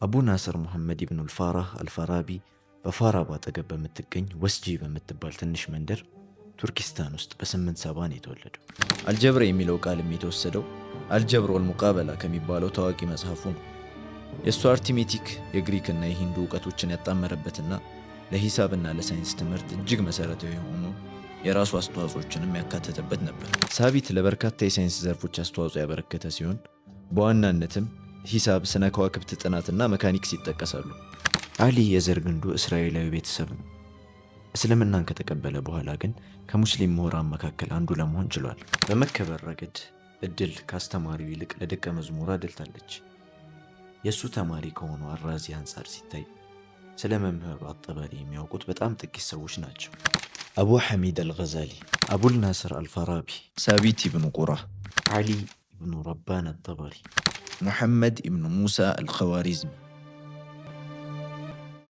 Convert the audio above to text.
አቡ ናስር ሙሐመድ ኢብኑል ፋራህ አልፋራቢ በፋራብ አጠገብ በምትገኝ ወስጂ በምትባል ትንሽ መንደር ቱርኪስታን ውስጥ በ870 ነው የተወለደው። አልጀብር የሚለው ቃልም የተወሰደው አልጀብር ወልሙቃበላ ከሚባለው ታዋቂ መጽሐፉ ነው። የእሱ arithmetic የግሪክና የሂንዱ እውቀቶችን ያጣመረበትና ለሂሳብና ለሳይንስ ትምህርት እጅግ መሠረታዊ የሆኑ የራሱ አስተዋጽኦችንም ያካተተበት ነበር። ሳቢት ለበርካታ የሳይንስ ዘርፎች አስተዋጽኦ ያበረከተ ሲሆን በዋናነትም ሂሳብ፣ ስነ ከዋክብት ጥናትና mechanics ይጠቀሳሉ። አሊ የዘር ግንዱ እስራኤላዊ ቤተሰብ ነው። እስልምናን ከተቀበለ በኋላ ግን ከሙስሊም ምሁራን መካከል አንዱ ለመሆን ችሏል። በመከበር ረገድ እድል ከአስተማሪው ይልቅ ለደቀ መዝሙሩ አድልታለች። የእሱ ተማሪ ከሆነው አራዚ አንጻር ሲታይ ስለ መምህሩ አጠበሪ የሚያውቁት በጣም ጥቂት ሰዎች ናቸው። አቡ ሐሚድ አልገዛሊ፣ አቡል ናስር አልፋራቢ፣ ሳቢት ኢብኑ ቁራ፣ ዓሊ ኢብኑ ረባን አጠበሪ፣ ሙሐመድ ኢብኑ ሙሳ አልኸዋሪዝሚ።